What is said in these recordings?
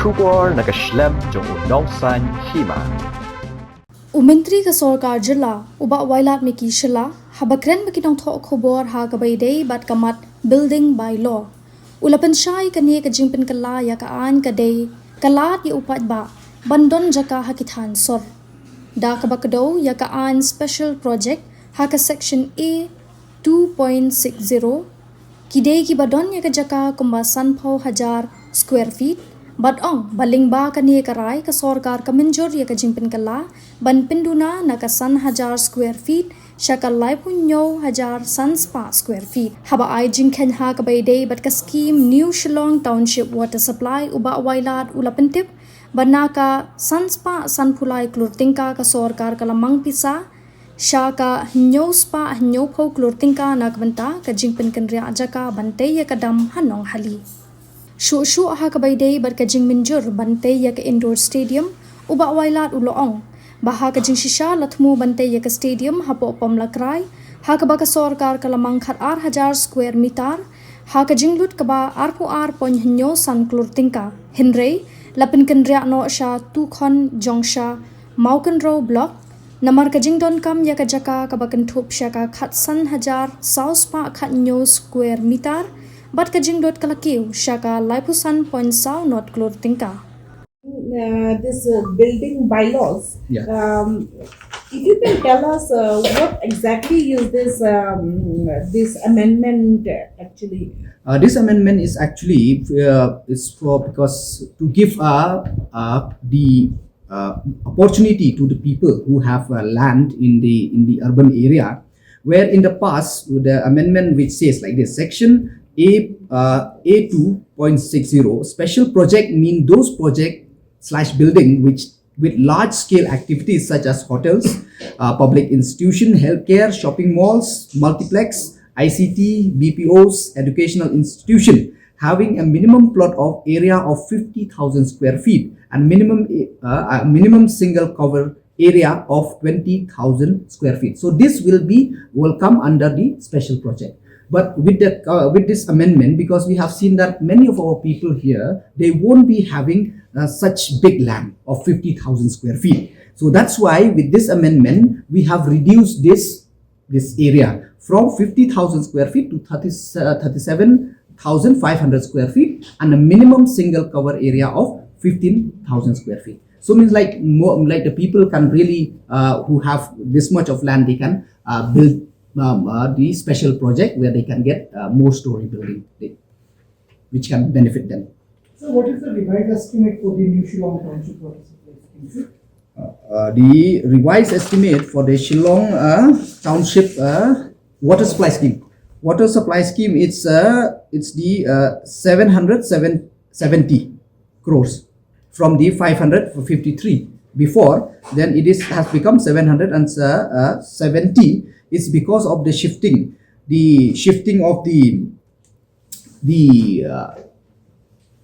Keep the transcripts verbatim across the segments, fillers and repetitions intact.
Khubor na ka shlem jong u nongsan hima. U Myntri ka Sorkar Jylla, u Bah Wailadmiki Shylla, haba kren bad ki nongthoh khubor ha kaba ïadei bad ka mat Building Bylaw, u la pynshai kane ka jingpynkylla ïa ka aiñ ka dei ka lad ïa u paidbah ban don jaka ha ki thaiñ sor, da kaba kdew ïa ka aiñ Special Project ha ka Section A two point six zero. Ki dei kiba don ïa ka jaka kumba sanphew hajar square feet. Bad ong ba lyngba kane ka rai, ka sorkar ka mynjur ïa ka jingpynkylla ban pynduna na ka san hajar square feet sha ka laiphew hynñiew hajar san spah square feet. Haba ai jingkheiñ ha kaba ïadei bad ka skhim New Shillong Township Water Supply, u Bah Wailad u la pyntip ba na ka san spah sanphew lai klur tyngka ka sorkar ka la mang pisa sha ka hynñiew spah hynñiewphew klur tyngka na ka bynta ka jingpynkynriah jaka ban tei ïa ka dam ha Nonghali. Shuh shuh ha kaba ïadei bad ka jingmynjur ban tei ïa ka indoor stadium, u Bah Wailad u la ong ba ha ka jingshisha la thmu ban tei ïa ka stadium hapoh Pamlakrai, ha kaba ka sorkar ka la mang khat ar hajar square meter ha ka jinglut kaba arphew ar point hynñiew san klur tyngka. Hynrei la pynkynriah noh sha tu khon jong sha Mawkynrew Block, namar ka jingdonkam ïa ka jaka kaba kynthup sha ka khatsan hajar saw spah khathynñiew square meter, bad ka jinglut ka la kiew sha ka laiphew san point saw not klur tyngka. Uh, this uh, building bylaws. Yeah. Um, if you can tell us uh, what exactly is this um, this amendment uh, actually? Uh, this amendment is actually uh, is for because to give uh, uh, the uh, opportunity to the people who have uh, land in the in the urban area, where in the past the amendment which says like this, section A uh, A two point six zero, special project mean those project slash building which with large scale activities such as hotels, uh, public institution, healthcare, shopping malls, multiplex, I C T, B P Os, educational institution, having a minimum plot of area of fifty thousand square feet and minimum uh, a minimum single cover area of twenty thousand square feet. So this will be will come under the special project. But with that, uh, with this amendment, because we have seen that many of our people here, they won't be having uh, such big land of fifty thousand square feet. So that's why with this amendment, we have reduced this this area from fifty thousand square feet to thirty, uh, thirty-seven thousand five hundred square feet and a minimum single cover area of fifteen thousand square feet. So means like more like the people can really uh, who have this much of land, they can uh, build um, uh, the special project where they can get uh, more story building, they, which can benefit them. So what is the revised estimate for the new Shillong Township water supply scheme, sir? Uh, the revised estimate for the Shillong uh, Township uh, water supply scheme. Water supply scheme, it's uh, it's the uh, seven hundred seventy crores from the five hundred fifty-three before. Then it is has become seven hundred and seventy. It's because of the shifting, the shifting of the the uh,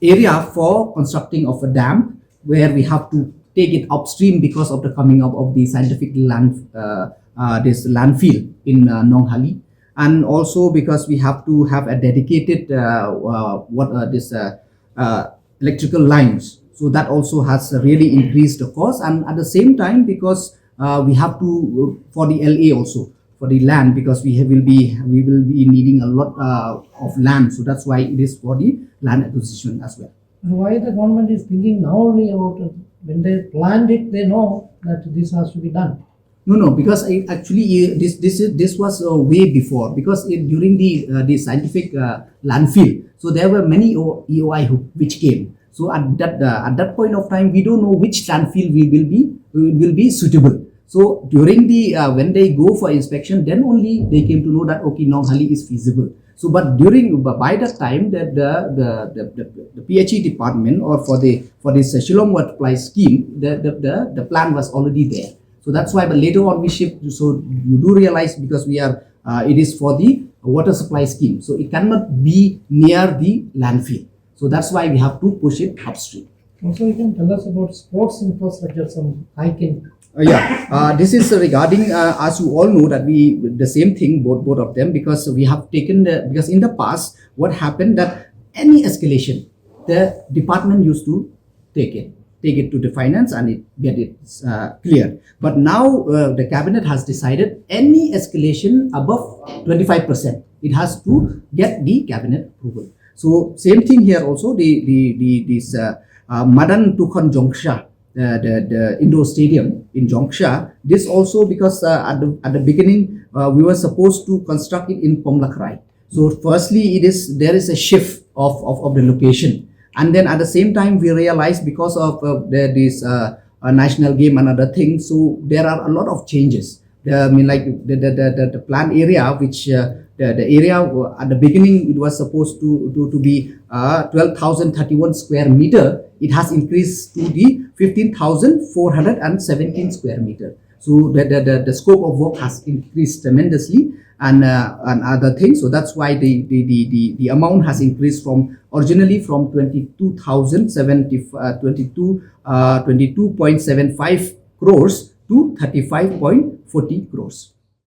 area for constructing of a dam, where we have to take it upstream because of the coming up of the scientific land, uh, uh, this landfill in uh, Nonghali, and also because we have to have a dedicated uh, uh, what uh, this uh, uh, electrical lines. So that also has really increased the cost, and at the same time, because uh, we have to uh, for the L A also for the land, because we have, will be we will be needing a lot uh, of land. So that's why it is for the land acquisition as well. And why the government is thinking now only about it? When they planned it, they know that this has to be done. No, no, because I, actually uh, this this is this was uh, way before, because it, during the uh, the scientific uh, landfill, so there were many E O I who, which came. So at that uh, at that point of time, we don't know which landfill we will be will be suitable. So during the uh, when they go for inspection, then only they came to know that okay, Nonghali is feasible. So but during by that time, that the the, the, the, the P H E department or for the for this uh, Shillong water supply scheme, the, the the the plan was already there. So that's why. But later on we shift. So you do realize, because we are uh, it is for the water supply scheme, so it cannot be near the landfill. So that's why we have to push it upstream. Also, you can tell us about sports infrastructure, some hiking. Uh, yeah, uh, this is regarding uh, as you all know that we the same thing, both both of them, because we have taken the, because in the past what happened, that any escalation, the department used to take it, take it to the finance and it get it uh, clear. But now uh, the cabinet has decided any escalation above twenty-five percent, it has to get the cabinet approval. So same thing here also, the the the this uh, uh, Madan Tukhon Jongsha, uh, the the indoor stadium in Jongsha. This also because uh, at the at the beginning uh, we were supposed to construct it in Pomlakrai. So firstly, it is there is a shift of, of, of the location. And then at the same time, we realize because of uh, the, this uh, uh, national game and other things, so there are a lot of changes. The, I mean, like the, the, the, the, the plan area, which uh, the, the area uh, at the beginning it was supposed to, to, to be uh, twelve thousand thirty-one square meter, it has increased to the fifteen thousand four hundred seventeen square meter. So the, the, the, the scope of work has increased tremendously and uh, and other things. So that's why the, the, the, the, the amount has increased from originally from twenty-two thousand seventy, uh, twenty-two, uh, twenty-two point seven five crores to thirty-five point forty crores.